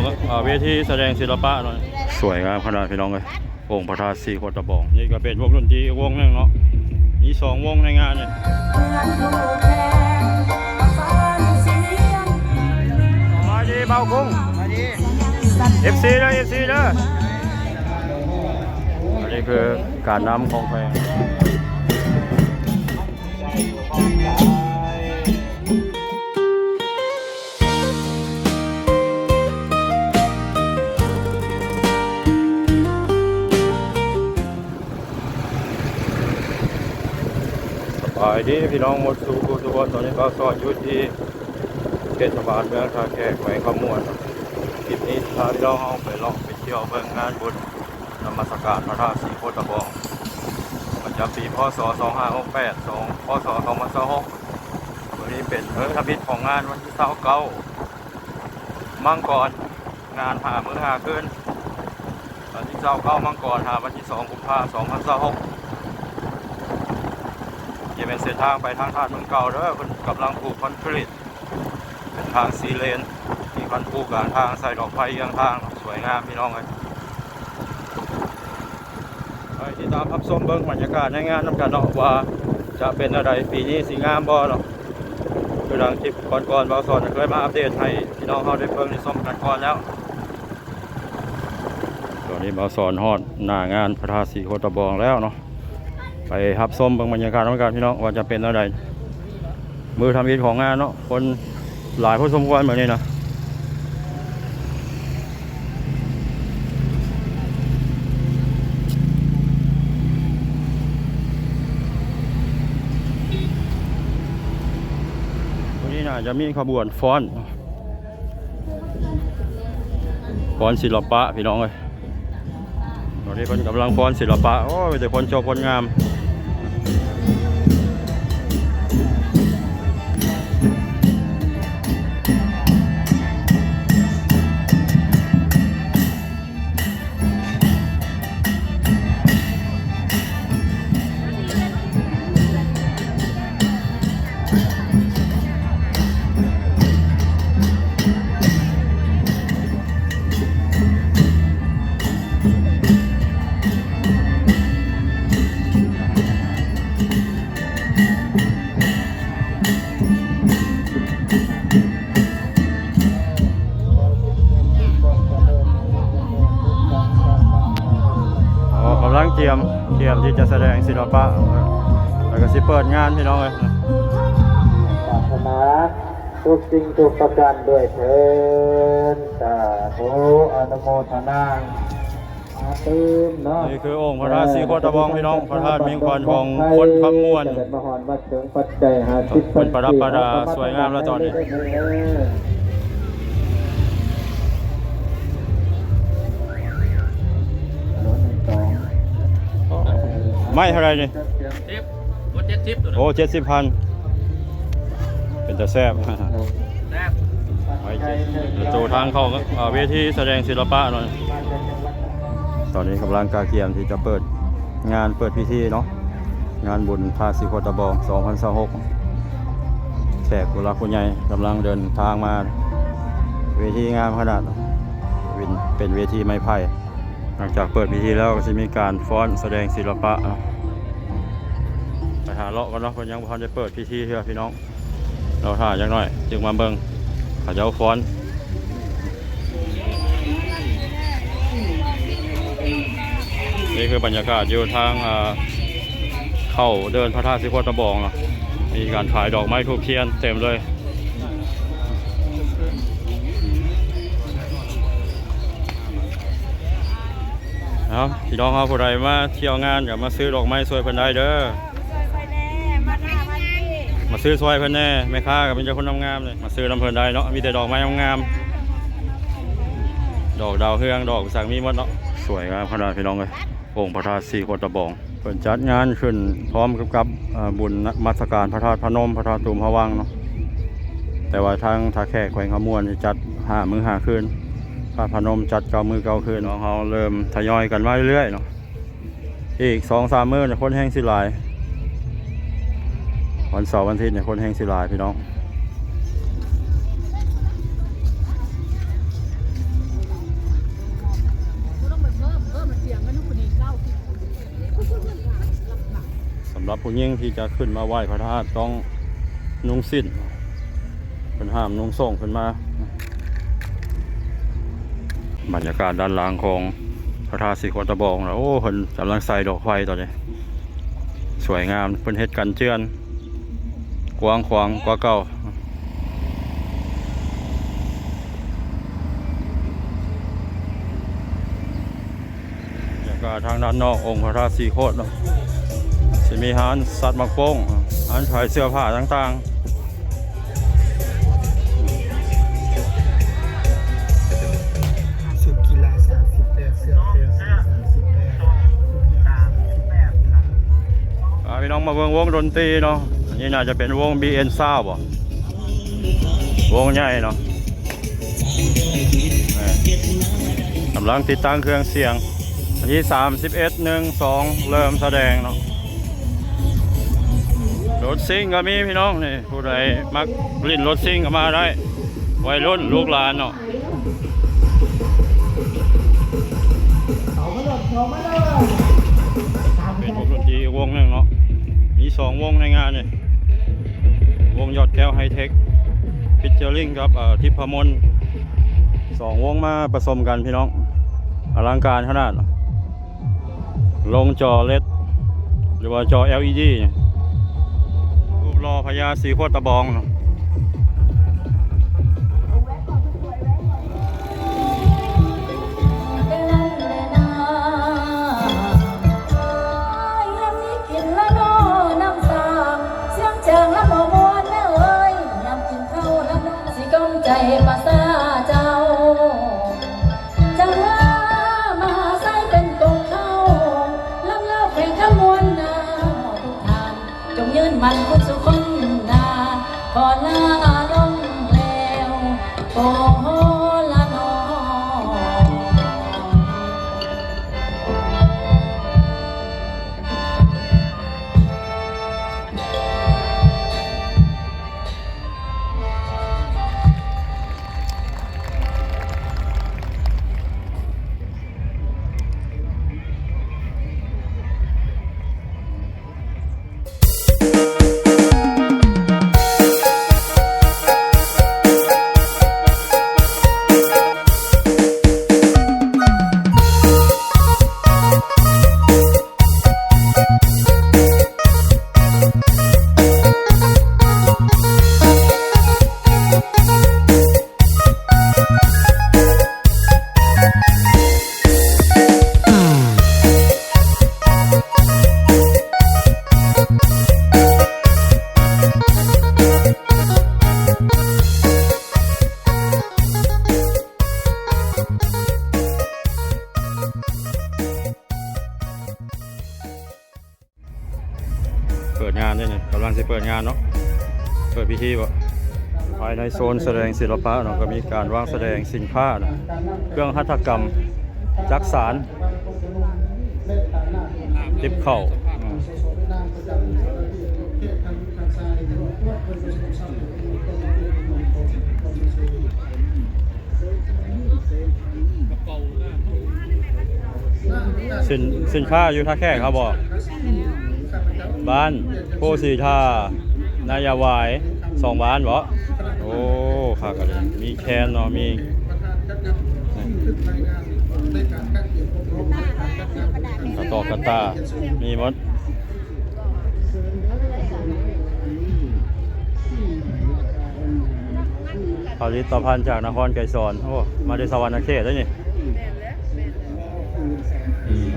ອ່າ ເວທີສະແດງສິລະປະເນາະ ສວຍງາມຂະໜາດ ພີ່ນ້ອງເອີຍ. ອົງພະທາດສີໂຄດຕະບອງ ນີ້ກໍເປັນວົງດົນຕີອີກວົງໜຶ່ງເນາະ ມີສອງວົງໃນງານນີ້. ສະບາຍດີບ່າວກຸ້ງ ສະບາຍດີ ເອັຟຊີເດີ ເອັຟຊີເດີ. ອັນນີ້ຄືການນຳຂອງແຂວງ. ສະບາຍດີພີ່ນ້ອງໝົດສູ່ຜູ້ທຸກຄົນ. ຕອນນີ້ບ່າວສອນຢູ່ທີ່ເທດສະບານເມືອງທ່າແຂກ ແຂວງຄຳມ່ວນ. ຄລິບນີ້ຊິພາພີ່ນ້ອງເຮົາໄປເລາະໄປທ່ຽວເບິ່ງງານບຸນນະມັດສະການພະທາດສີໂຄດຕະບອງ ປະຈຳປີ ພ.ສ. ສອງພັນຫ້າຮ້ອຍຫົກສິບແປດ ສອງ ພ.ສ. ສອງພັນຊາວຫົກ. ມື້ນີ້ເປັນມື້ທຳອິດຂອງງານ ວັນທີຊາວເກົ້າ ມັງກອນ ງານຫ້າມື້ຫ້າຄືນ ວັນທີຊາວເກົ້າມັງກອນ ຫາວັນທີສອງກຸມພາ ສອງພັນຊາວຫົກ. ຈະເປັນເສັ້ນທາງໄປທາງທາດເມືອງເກົ່າເດີ ເພິ່ນກຳລັງປູກຄອນກຣີດ ເປັນທາງສີ່ເລນ ມີຄວັນພູກາງທາງ ໃສ່ດອກໄຟເຍືອງທາງ ສວຍງາມພີ່ນ້ອງເອີຍ. ໄປຕິດຕາມຮັບຊົມເບິ່ງບັນຍາກາດໃນງານນຳກັນເນາະ ວ່າຈະເປັນແນວໃດ ປີນີ້ຊິງາມບໍ່ເນາະ. ຄືດັ່ງຄລິບກ່ອນໆ ບ່າວສອນເຄີຍມາອັບເດດໃຫ້ພີ່ນ້ອງເຮົາໄດ້ເບິ່ງໄດ້ຊົມກັນກ່ອນແລ້ວ. ຕອນນີ້ບ່າວສອນຮອດໜ້າງານພະທາດສີໂຄດຕະບອງແລ້ວເນາະ ໄປຮັບຊົມເບິ່ງບັນຍາກາດນຳກັນພີ່ນ້ອງ ວ່າຈະເປັນແນວໃດ. ມື້ທຳອິດຂອງງານເນາະ ຄົນຫຼາຍພໍສົມຄວນມື້ນີ້ນະ. ມື້ນີ້ໜ້າຈະມີຂະບວນຟ້ອນ ຟ້ອນສິລະປະ ພີ່ນ້ອງເອີຍ. ຕອນນີ້ເພິ່ນກຳລັງຟ້ອນສິລະປະ ໂອ້ ມີແຕ່ຄົນຈົບຄົນງາມ. ອໍ ກຳລັງກຽມ ກຽມທີ່ຈະສະແດງສິລະປະ ແລ້ວກໍຊິເປີດງານ ພີ່ນ້ອງເອີຍ. ປາດຖະໜາທຸກສິ່ງທຸກປະການດ້ວຍເທີ້ນ ສາທຸ ອະນຸໂມທະນາ. ຕື່ມເນາະ ນີ້ຄືອົງພະທາດສີໂຄດຕະບອງ ພີ່ນ້ອງ ພະທາດມິ່ງຂວັນຂອງຄົນຄຳມ່ວນ. ຈະເປັນມະຫອນວັດເຖິງປັດໄຈຫ້າສິບ ເພິ່ນປະດັບປະດາສວຍງາມແລ້ວຕອນນີ້. ໄມ້ເທົ່າໃດນີ້? ສິບ ບໍ່ ເຈັດສິບ ໂຕນັ້ນ ໂອ້ ເຈັດສິບພັນ ເປັນຕາແຊບ ແຊບ. ໂຕທາງເຂົ້າ ເອີ ເວທີສະແດງສິລະປະເນາະ. ຕອນນີ້ກຳລັງກະກຽມທີ່ຈະເປີດງານເປີດພິທີເນາະ ງານບຸນພະທາດສີໂຄດຕະບອງ ສອງພັນຊາວຫົກ. ແຂກຜູ້ຫຼັກຜູ້ໃຫຍ່ກຳລັງເດີນທາງມາ ເວທີງາມຂະໜາດ ເປັນ ເປັນເວທີໄມ້ໄຜ່. ຫຼັງຈາກເປີດພິທີແລ້ວ ກໍຊິມີການຟ້ອນສະແດງສິລະປະ. ໄປຫາເລາະກ່ອນເນາະ ເພິ່ນຍັງບໍ່ທັນໄດ້ເປີດພິທີເທື່ອ ພີ່ນ້ອງ. ລໍຖ້າຈັກໜ້ອຍຈຶ່ງມາເບິ່ງເຂົາເຈົ້າຟ້ອນ. ນີ້ຄືບັນຍາກາດຢູ່ທາງ ອ່າ ເຂົ້າເດີ່ນພະທາດສີໂຄດຕະບອງເນາະ ມີການຂາຍດອກໄມ້ທູບທຽນເຕັມເລີຍ. ເອົາ ພີ່ນ້ອງເຮົາຜູ້ໃດມາທ່ຽວງານກໍມາຊື້ດອກໄມ້ຊ່ວຍເພິ່ນໄດ້ເດີ ມາຊື້ຊ່ວຍເພິ່ນແດ່. ແມ່ຄ້າກໍມີແຕ່ຄົນງາມໆເລີຍ ມາຊື້ນຳເພິ່ນໄດ້ເນາະ ມີແຕ່ດອກໄມ້ງາມໆ ດອກດາວເຮືອງ ດອກສັກມີໝົດເນາະ. ສວຍງາມຂະໜາດ ພີ່ນ້ອງເອີຍ ອົງພະທາດສີໂຄດຕະບອງ. ເພິ່ນຈັດງານຂຶ້ນພ້ອມກັບ ເອີ ບຸນນະມັດສະການພະທາດພະນົມ ພະທາດຕູມພະວັງເນາະ. ແຕ່ວ່າທາງທ່າແຂກແຂວງຄຳມ່ວນນີ້ຈັດຫ້າມື້ຫ້າຄືນ, ພະທາດພະນົມຈັດເກົ້າມື້ເກົ້າຄືນ. ເຮົາເລີ່ມທະຍອຍກັນມາເລື້ອຍໆເນາະ. ອີກສອງສາມມື້ນີ້ຄົນແຮ່ງຊິຫຼາຍ, ວັນເສົາວັນອາທິດນີ້ຄົນແຮ່ງຊິຫຼາຍ ພີ່ນ້ອງ. ສຳລັບຜູ້ຍິງທີ່ຈະຂຶ້ນມາໄຫວ້ພະທາດຕ້ອງນຸ່ງສິ້ນ ເພິ່ນຫ້າມນຸ່ງໂສ້ງຂຶ້ນມາ. ບັນຍາກາດດ້ານຫຼັງຂອງພະທາດສີໂຄດຕະບອງນະ ໂອ້ ເພິ່ນກຳລັງໃສ່ດອກໄຟຕອນນີ້ ສວຍງາມ ເພິ່ນເຮັດກັນເຈື່ອນ ກວ້າງຂວາງກວ່າເກົ່າ. ແລ້ວກໍທາງດ້ານນອກອົງພະທາດສີໂຄດເນາະ ຊິມີຮ້ານສັດໝາກໂປ່ງ ຮ້ານຂາຍເສື້ອຜ້າຕ່າງໆ. ຊຸດກິລາສາມສິບແປດ ເສື້ອແພວສາມສິບແປດ ທຸກຢ່າງສາມສິບແປດ. ອ່າ ພີ່ນ້ອງມາເບິ່ງວົງດົນຕີເນາະ ອັນນີ້ໜ້າຈະເປັນວົງ ບີເອັນຊາວ ບໍ່ ວົງໃຫຍ່ເນາະ ເອີ ກຳລັງຕິດຕັ້ງເຄື່ອງສຽງ ວັນທີສາມສິບເອັດ ໜຶ່ງສອງ ເລີ່ມສະແດງເນາະ. ລົດຊິງກໍມີພີ່ນ້ອງນີ້ ຜູ້ໃດມັກຫຼິ້ນລົດຊິງກໍມາໄດ້ ໄວລຸ້ນລູກຫຼານເນາະ. ເປັນວົງດົນຕີອີກວົງໜຶ່ງເນາະ ມີສອງວົງໃນງານນີ້ ວົງຍອດແກ້ວໄຮເທັກ ຟີດເຈີລິງກັບ ເອີ ທິບພະມົນ ສອງວົງມາປະສົມກັນພີ່ນ້ອງ ອະລັງການຂະໜາດ. ລົງຈໍເລັດ ຫຼືວ່າຈໍແອລອີດີ ຮູບຫຼໍ່ພະຍາສີໂຄດຕະບອງເນາະ. ຈັງລາມະຫາໄຊເປັນກົກເຄົ້າ ລຳລາວແຂວງຄຳມ່ວນນາ ທຸກທ່ານ ຈົ່ງຍືນໝັ້ນຄູ່ສູ່ຄົນນາ ຂໍລາລົງແລ້ວ ຂໍລານອ. ເປີດງານເດ້ນີ້ ກຳລັງຊິເປີດງານເນາະ ເປີດພິທີບໍ່? ພາຍໃນໂຊນສະແດງສິລະປະເນາະ ກໍມີການວາງສະແດງສິນຄ້າເນາະ ເຄື່ອງຫັດຖະກຳຈັກສານ ຕິບເຂົ້າ ສິນ ສິນຄ້າຢູ່ທ່າແຂກເຮົາບໍ່? ບ້ານໂພສີທາ ນາຍາວາຍ ສອງບ້ານບໍ່? ໂອ້ ຄັກອີ່ຫຼີ ມີແຄນເນາະ ມີກະຕອກກະຕ່າ ມີໝົດ. ຜະລິດຕະພັນຈາກນະຄອນໄກສອນ ໂອ້ ມາແຕ່ສະຫວັນນະເຂດເດ້ນີ້.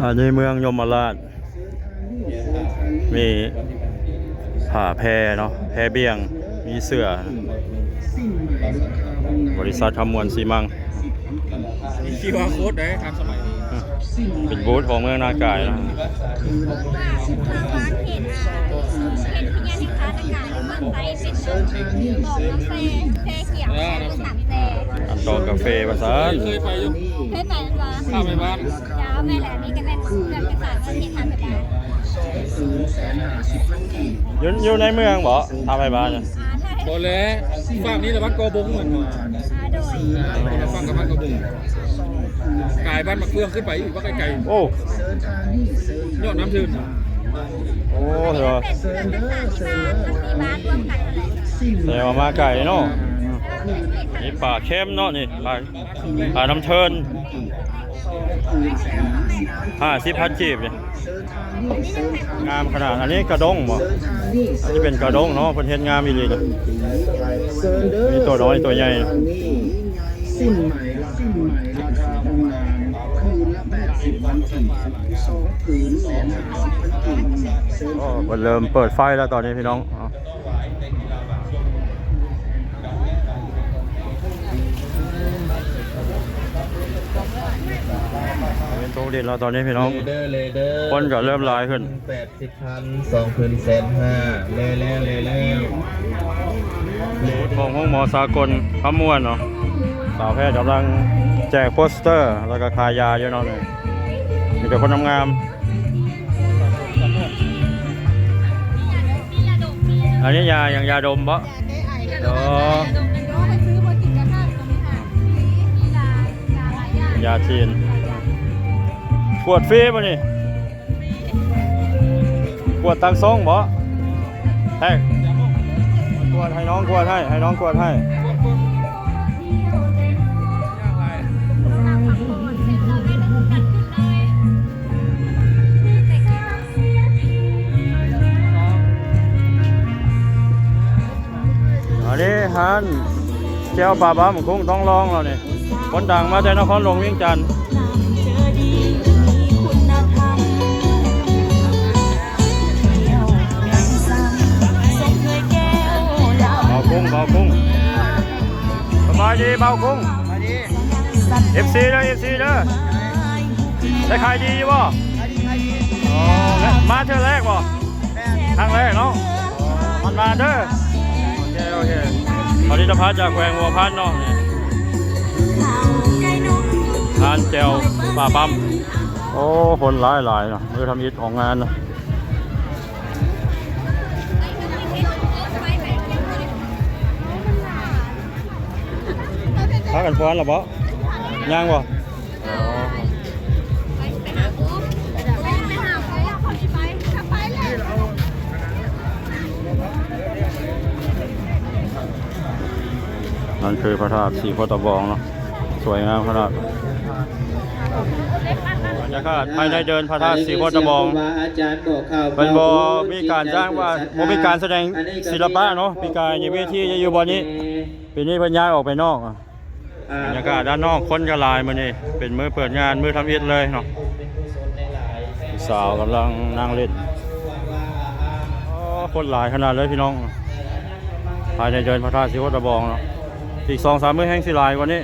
ອັນນີ້ເມືອງຍົມມະລາດ ມີຜ້າແພເນາະ ແພບ່ຽງ ມີເສື້ອ ບໍລິສັດຄຳມ່ວນຊີມັງ. ມີຄິວອາໂຄດໄດ້ ທັນສະໄໝ. ເປັນບູດຂອງເມືອງນາກາຍນະ. ອັນຕອງກາເຟວ່າຊັ້ນ. ເຄີຍໄປຢູ່ ເຄີຍໄປແມ່ນບໍ່? ຖ້າໄປບ້ານ ເຈົ້າ ແມ່ນແຫຼະ ນີ້ກໍແມ່ນເຄື່ອງເປັນສານເງິນເຮັດທາງໄປບ້ານ. ຢູ່ ຢູ່ໃນເມືອງບໍ່? ຖ້າໄປບ້ານນະ. ອ່າ ຖ້າໄປ ບໍ່ແລະ ຟາກນີ້ລະບ້ານກໍບົງແມ່ນບໍ່? ອ່າ ໂດຍ ຄົນລະຝັ່ງກັບບ້ານກໍບົງ ກາຍບ້ານໝາກເຟືອງຂຶ້ນໄປອີກວ່າໄກໆ ໂອ້ ຍອດນ້ຳເທີນ ໂອ້ ເອີ ແສດງວ່າມາໄກເນາະ ມີປາເຄັມເນາະນີ້ ປາ ປານ້ຳເທີນ ຫ້າສິບພັນກີບນີ້ ງາມຂະໜາດ. ອັນນີ້ກະດົງບໍ່? ອັນນີ້ເປັນກະດົງເນາະ ເພິ່ນເຮັດງາມອີ່ຫຼີເດ້ ມີຕົວນ້ອຍຕົວໃຫຍ່ ສິ້ນໄໝ ລາຄາ ລາຄາໂຮງງານ ຄືນລະແປດສິບພັນກີບ ສອງຜືນແສນຫ້າສິບພັນກີບ. ໂອ້ ເພິ່ນເລີ່ມເປີດໄຟແລ້ວຕອນນີ້ພີ່ນ້ອງ. ເປັນໂຕເດັ່ນແລ້ວຕອນນີ້ພີ່ນ້ອງ ເລີເດີ ເລີເດີ ຄົນກໍເລີ່ມຫຼາຍຂຶ້ນ ແປດສິບພັນ ສອງຜືນແສນຫ້າ ແລ້ວ ແລ້ວ ແລ້ວ ແລ້ວ ຂອງໂຮງໝໍສາກົນຄຳມ່ວນເນາະ ສາວແພດກຳລັງແຈກໂປສເຕີ ແລ້ວກໍຂາຍຢາຢູ່ເນາະ ນີ້ມີແຕ່ຄົນງາມໆ. ອັນນີ້ຢາຫຍັງ? ຢາດົມບໍ່? ອໍ ຢາຈີນ. ກວດຟຣີບໍ່ນີ້? ກວດທາງຊ່ອງບໍ່? ໃຫ້ກວດ ໃຫ້ນ້ອງກວດໃຫ້ ໃຫ້ນ້ອງກວດໃຫ້. ອັນນີ້ຮ້ານແຈ່ວປາບ້າມ ຄົງຕ້ອງລອງແລ້ວນີ້ ຄົນດັງມາແຕ່ນະຄອນຫຼວງວຽງຈັນ. ບ່າວກຸ້ງ ບ່າວກຸ້ງ ສະບາຍດີບ່າວກຸ້ງ. ເອັຟຊີເດີ ເອັຟຊີເດີ ໄດ້ຂາຍດີຢູ່ບໍ່? ອໍ ມາເທື່ອແລກບໍ່? ຄັ້ງແລກເນາະ ມັນມາເດີ. ໂອເຄ ໂອເຄ ຜະລິດຕະພັນຈາກແຂວງຫົວພັນເນາະ ຮ້ານແຈ່ວປາບ້າມ. ໂອ້ ຄົນຫຼາຍໆເນາະ ມື້ທຳອິດຂອງງານເນາະ. ພາກັນຟ້ອນແລ້ວບໍ່? ຍັງບໍ່? ນັ້ນຄືພະທາດສີໂຄດຕະບອງເນາະ ສວຍງາມຂະໜາດ. ບັນຍາກາດພາຍໃນເດີ່ນພະທາດສີໂຄດຕະບອງ ເພິ່ນບໍ່ມີການຈ້າງວ່າ ບໍ່ມີການສະແດງສິລະປະເນາະ ປີກາຍໃນເວທີຈະຢູ່ບ່ອນນີ້ ປີນີ້ເພິ່ນຍ້າຍອອກໄປນອກ. ບັນຍາກາດດ້ານນອກຄົນກໍຫຼາຍມື້ນີ້ ເປັນມື້ເປີດງານ ມື້ທຳອິດເລີຍເນາະ. ສາວກຳລັງນັ່ງຫຼິ້ນ. ອໍ ຄົນຫຼາຍຂະໜາດເລີຍພີ່ນ້ອງ ພາຍໃນເດີ່ນພະທາດສີໂຄດຕະບອງເນາະ. ອີກສອງສາມມື້ແຮ່ງຊິຫຼາຍກວ່ານີ້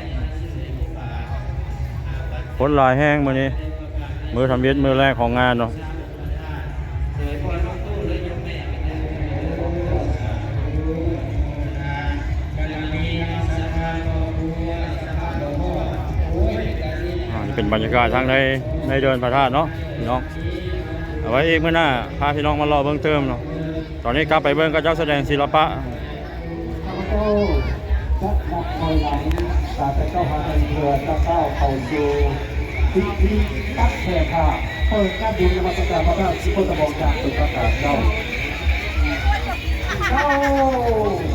ຄົນຫຼາຍແຮງມື້ນີ້ ມື້ທຳອິດມື້ແລກຂອງງານເນາະ. ອ່າ ເປັນບັນຍາກາດທາງໃນ ໃນເດີ່ນພະທາດເນາະພີ່ນ້ອງ. ເອົາໄວ້ອີກມື້ໜ້າ ພາພີ່ນ້ອງມາເລາະເບິ່ງຕື່ມເນາະ. ຕອນນີ້ກັບໄປເບິ່ງເຂົາເຈົ້າສະແດງສິລະປະ. ຂ້າພະເຈົ້າຈະນັບຖອຍຫຼັງ ຈາກເຈົ້າພາກັນເພື່ອຈະກ້າວເຂົ້າສູ່ພິທີຕັດແຜ່ຜ້າ ເປີດງານບຸນນະມັດສະການພະທາດສີໂຄດຕະບອງຢ່າງເປັນທາງການເຈົ້າ. ເຈົ້າ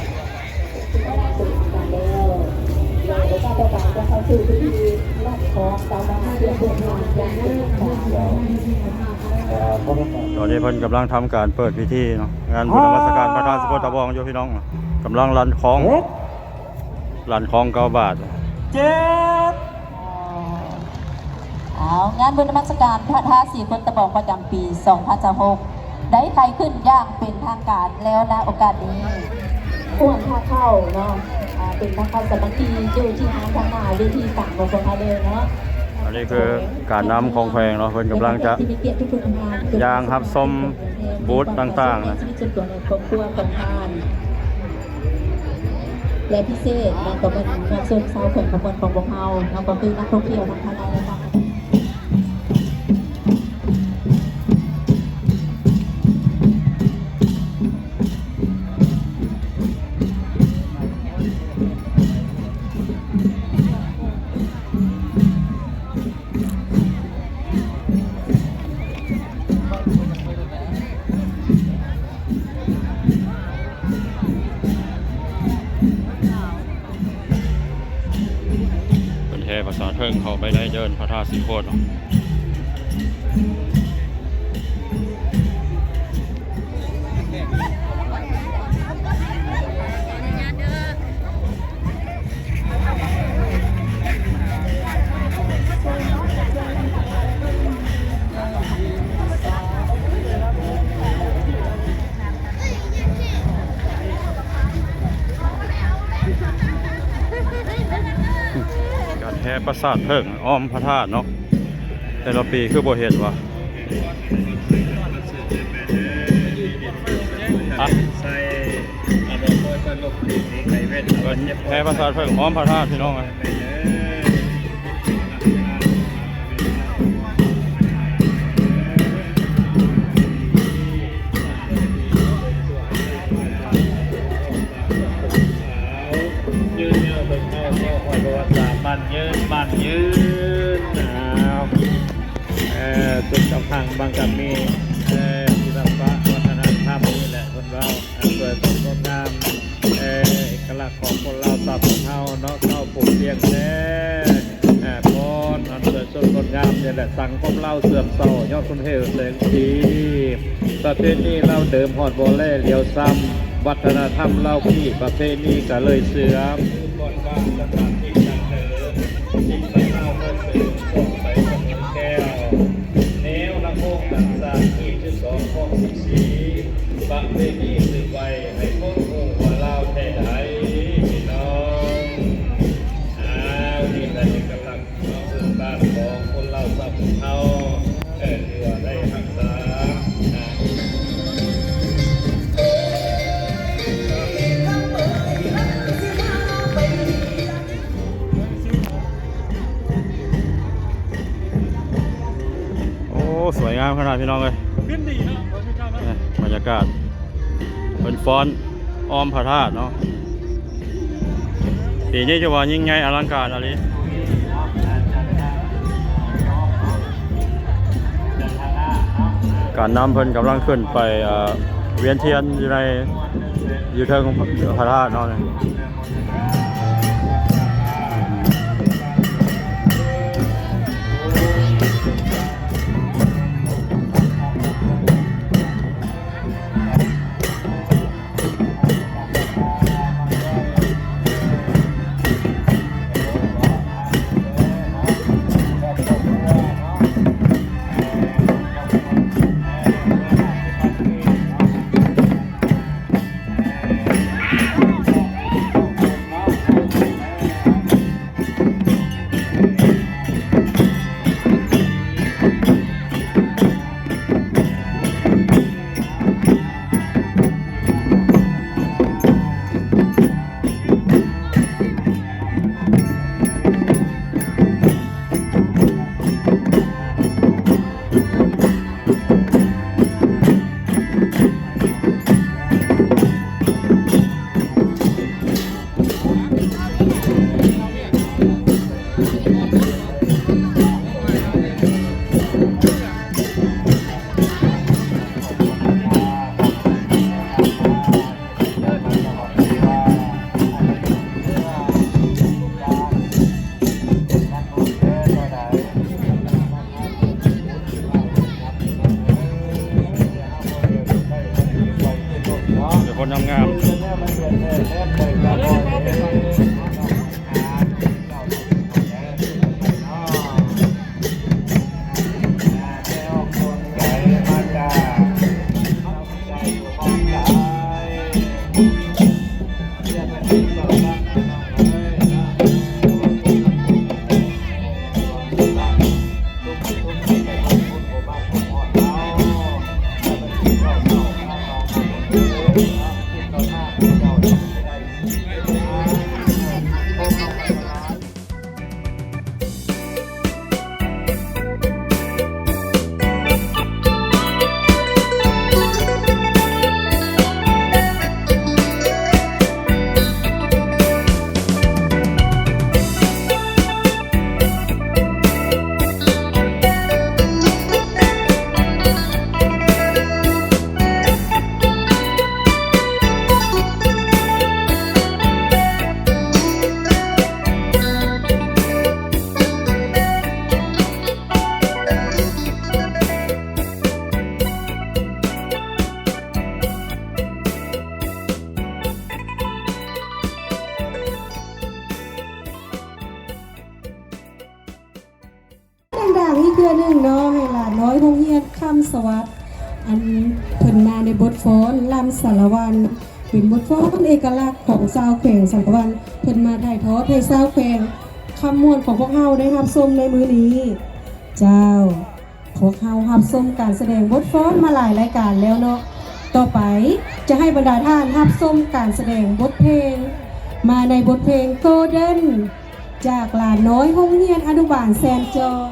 ຕອນນີ້ເພິ່ນກຳລັງທຳການເປີດພິທີເນາະ ງານບຸນນະມັດສະການພະທາດສີໂຄດຕະບອງຢູ່ພີ່ນ້ອງ ກຳລັງລັນຄອງ ລັນຄອງເກົ້າບາດ. ເຈັດ ເອົາ ງານບຸນນະມັດສະການພະທາດສີໂຄດຕະບອງປະຈຳປີສອງພັນຊາວຫົກ ໄດ້ໄຂຂຶ້ນຢ່າງເປັນທາງການແລ້ວ ນະໂອກາດນີ້ ຄວນທາງເຂົ້າເນາະ ອ່າ ເປັນທາງເຂົ້າສາມັກຄີ ຢູ່ທີ່ຮ້ານທາງໜ້າເວທີກາງຂອງພວກເຮົາເລີຍເນາະ. ອັນນີ້ຄືການນຳຂອງແຂວງເນາະ ເພິ່ນກຳລັງຈະຍ່າງຮັບຊົມບູດຕ່າງໆນະ. ຄອບຄົວຂອງທ່ານ ແລະ ພິເສດເນາະ ກໍແມ່ນມວນຊົນຊາວແຂວງຄຳມ່ວນຂອງພວກເຮົາເນາະ ກໍຄືນັກທ່ອງທ່ຽວທັງພາຍໃນ ແລະ ຕ່າງປະເທດ. ປາສາດເຜິ້ງ ເຂົ້າໄປໃນເດີ່ນພະທາດສີໂຄດເນາະ. ການແຫ່ປາສາດເຜິ້ງອ້ອມພະທາດເນາະ ແຕ່ລະປີຄືບໍ່ເຫັນວະ? ແຫ່ປາສາດເຜິ້ງອ້ອມພະທາດ ພີ່ນ້ອງເອີຍ. ຍືນຍາວເຖິງເກົ້າ ເກົ້າຮ້ອຍ ປະຫວັດສາດ ໝັ້ນຍືນ ໝັ້ນຍືນ. ອ້າວ ເອີ ສຸກກຳພັງບັງກະມີ ເອີ ສິລະປະວັດທະນະທຳນີ້ແຫຼະ ເພິ່ນເວົ້າ ອັນສວຍສົດງົດງາມ ເອີ ເອກະລັກຂອງຄົນລາວຊາວພຸດເຮົາເນາະ ເກົ້າຜູກພຽງແທ້ ເອີ ພອນອັນສວຍສົດງົດງາມນີ້ແຫຼະ ສັງຄົມລາວເສື່ອມເສົ້າ ຍ້ອນຄົນເຫີແສງສີ ປະເພນີລາວເດີມຮອດບໍ່ແລຫຼຽວຊ້ຳ ວັດທະນະທຳລາວປີ້ ປະເພນີກະເລີຍເສື່ອມ. ແນວລຳໂພງການສ້າງ ຮີບສິບສອງ ຄອງສິບສີ່ ປະເພນີສືບໄວ້ ໃຫ້ຄົນຮູ້ວ່າລາວແທ້ໃດ ພີ່ນ້ອງ. ອ້າວ ນີ້ແຫຼະເອກະລັກຂອງພື້ນບ້ານຂອງຄົນລາວຊາວພຸດເຮົາ ເອີ ທີ່ວ່າໄດ້ຮັກສາ. ໂອ້ ສວຍງາມຂະໜາດ ພີ່ນ້ອງເອີຍ. ຂຶ້ນດີເນາະ ເອີ ບັນຍາກາດເພິ່ນຟ້ອນອ້ອມພະທາດເນາະ. ປີນີ້ຖືວ່າຍິ່ງໃຫຍ່ອະລັງການອີ່ຫຼີ. ການນຳເພິ່ນກຳລັງຂຶ້ນໄປ ເອີ ວຽນທຽນຢູ່ໃນ ຢູ່ເທິງພະທາດເນາະ. ໂອ້ ຄຳສະຫວັດ ອັນເພິ່ນມາໃນບົດຟ້ອນລຳສາລະວັນ ເປັນບົດຟ້ອນເອກະລັກຂອງຊາວແຂວງສາລະວັນ ເພິ່ນມາຖ່າຍທອດໃຫ້ຊາວແຂວງຄຳມ່ວນຂອງພວກເຮົາໄດ້ຮັບຊົມໃນມື້ນີ້. ເຈົ້າ ພວກເຮົາຮັບຊົມການສະແດງບົດຟ້ອນມາຫຼາຍລາຍການແລ້ວເນາະ, ຕໍ່ໄປຈະໃຫ້ບັນດາທ່ານຮັບຊົມການສະແດງບົດເພງ ມາໃນບົດເພງ Golden ຈາກຫຼານນ້ອຍໂຮງຮຽນອະນຸບານແຊນຈອງ.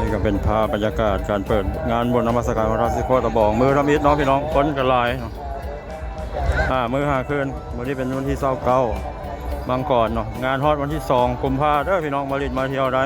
ນີ້ກໍເປັນພາບບັນຍາກາດການເປີດງານບຸນນະມັດສະການພະທາດສີໂຄດຕະບອງ ມື້ທຳອິດເນາະພີ່ນ້ອງ, ຄົນກໍຫຼາຍເນາະ. ຫ້າມື້ຫ້າຄືນ, ມື້ນີ້ເປັນວັນທີຊາວເກົ້າ ມັງກອນເນາະ, ງານຮອດວັນທີສອງກຸມພາເດີພີ່ນ້ອງ, ມາຫຼິ້ນມາທ່ຽວໄດ້.